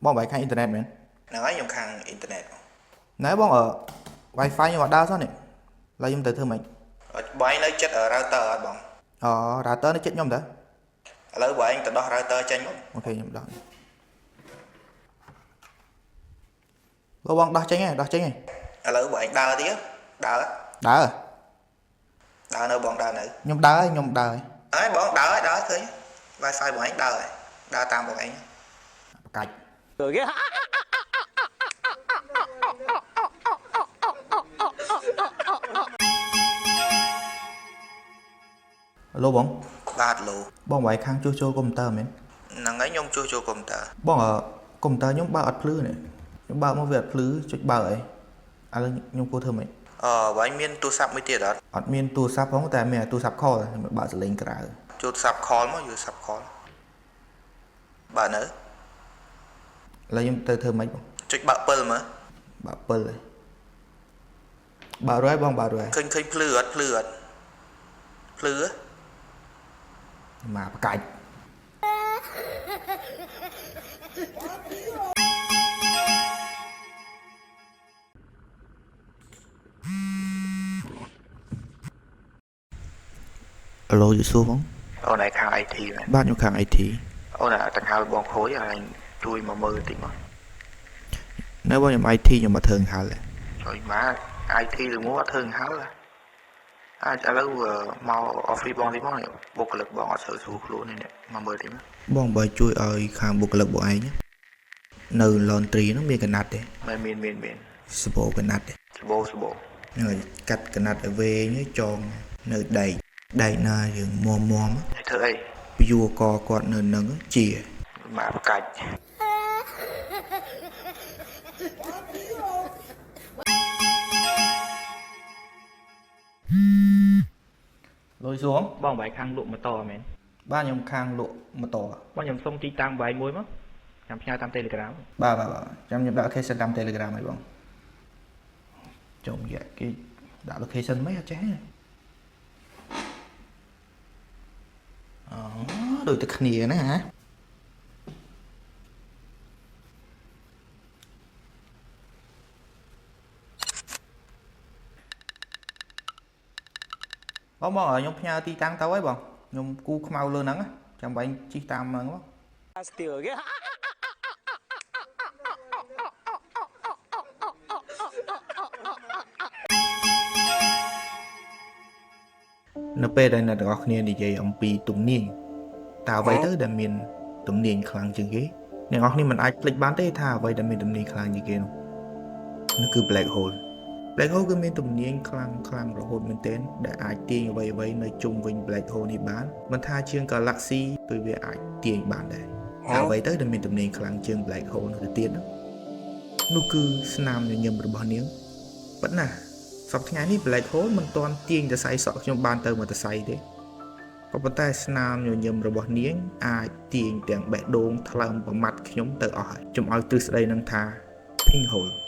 បងបាយខាងអ៊ីនធឺណិតមែន? ហ្នឹងហើយខ្ញុំខាងអ៊ីនធឺណិតបង ណែបងអឺ Wi-Fi ខ្ញុំអត់ដើរសោះនេះឥឡូវខ្ញុំទៅធ្វើម៉េច? បាយនៅចិត្ត router អត់បង? អូ router នៅចិត្តខ្ញុំតើ។ ឥឡូវបងឯងទៅដោះ router ចេញមក។ OK ខ្ញុំដោះលោកបងដោះចេញហើយដោះចេញហើយ។ ឥឡូវបងឯងដើរទៀតដើរ ដើរ ដើរនៅបងដើរនៅ ខ្ញុំដើរហើយខ្ញុំដើរហើយ។ ហើយបងដើរហើយដើរឃើញ Wi-Fi បងឯងដើរហើយដើរតាមបងឯង បកាច់ ឡូបង បាទឡូ បងវាយខាងជួសជុលកុំព្យូទ័រមែន? ហ្នឹងហើយខ្ញុំជួសជុលកុំព្យូទ័រ។ បងអឺកុំព្យូទ័រខ្ញុំបើកអត់ភ្លឺនេះខ្ញុំបើកមកវាអត់ភ្លឺចុចបើកអីឥឡូវខ្ញុំគួរធ្វើម៉េច? អឺបងឯងមានទូរស័ព្ទមួយទៀតអត់? អត់មានទូរស័ព្ទផងតែមានទូរស័ព្ទ call ខ្ញុំបើកសលេងក្រៅ។ ចូលទូរស័ព្ទ call មកយកទូរស័ព្ទ call បាទនៅ ឥឡូវខ្ញុំទៅធ្វើម៉េចបង? ចុចបើកពិលមើល។ បើកពិលហើយបើករួចហើយបងបើករួចហើយ។ ឃើញឃើញភ្លឺអត់ភ្លឺអត់ភ្លឺ មកបកាច់អាឡូយូសួរបង អូនឯងខាង IT មែន? បាទខ្ញុំខាង IT។ អូនដង្ហើបងខូចឯងជួយមកមើលតិចមក។ នៅបងខ្ញុំ IT ខ្ញុំមកធ្វើហៅទេ។ ជួយមក IT ឬមកអត់ធ្វើហៅអាចឥឡូវមក office បងតិចមកបុគ្គលិកបងអត់សូវស្រួលខ្លួននេះមកមើលតិចមក។ បងបើជួយឲ្យខាងបុគ្គលិកបងឯងនៅ laundry ហ្នឹងមានកណាត់ទេ? មិនមានមានមាន សបោកណាត់ទេ? សបោសបោ ហ្នឹងហើយកាត់កណាត់ឲ្យវែងហើយចងនៅដែកដែកណាយើងមុំមុំ ហើយធ្វើអី? ពយួរកគាត់នៅនឹងជា មកបកាច់ លុយសួង បងបាយខាងលក់ម៉ូតូមែន? បាទខ្ញុំខាងលក់ម៉ូតូ។ បងខ្ញុំសុំទីតាំងបាយមួយមកចាំផ្ញើតាម Telegram។ បាទបាទបាទចាំខ្ញុំដាក់ location តាម Telegram ឲ្យបងចុំយ៉ាគេដាក់ location មិនអត់ចេះទេអូដូចតែគ្នាណាហ៎បងបងខ្ញុំផ្ញើទីតាំងទៅហើយបងខ្ញុំគូខ្មៅលើហ្នឹងចាំបាញ់ជិះតាមហ្នឹងបង។ នៅពេលដែលអ្នកទាំងអស់គ្នានិយាយអំពីទំនាញតើអ្វីទៅដែលមានទំនាញខ្លាំងជាងគេអ្នកទាំងអស់គ្នាមិនអាចភ្លេចបានទេថាអ្វីដែលមានទំនាញខ្លាំងជាងគេនោះនោះគឺ black hole។ Black hole គឺមានទំនាញខ្លាំងខ្លាំងរហូតមែនទែនដែលអាចទាញអ្វីអ្វីនៅជុំវិញ black hole នេះបានមិនថាជាង galaxy គឺវាអាចទាញបានដែរតែអ្វីទៅដែលមានទំនាញខ្លាំងជាង black hole នោះទៅទៀតនោះនោះគឺស្នាមញញឹមរបស់នាងប៉ុន្តែសប្តាហ៍ថ្ងៃនេះ black hole មិនទាន់ទាញសរសៃសក់ខ្ញុំបានទៅមួយសរសៃទេក៏ប៉ុន្តែស្នាមញញឹមរបស់នាងអាចទាញទាំងបេះដូងថ្លើមប្រមាត់ខ្ញុំទៅអស់ហើយខ្ញុំឲ្យទ្រឹស្ដីនឹងថា pink hole។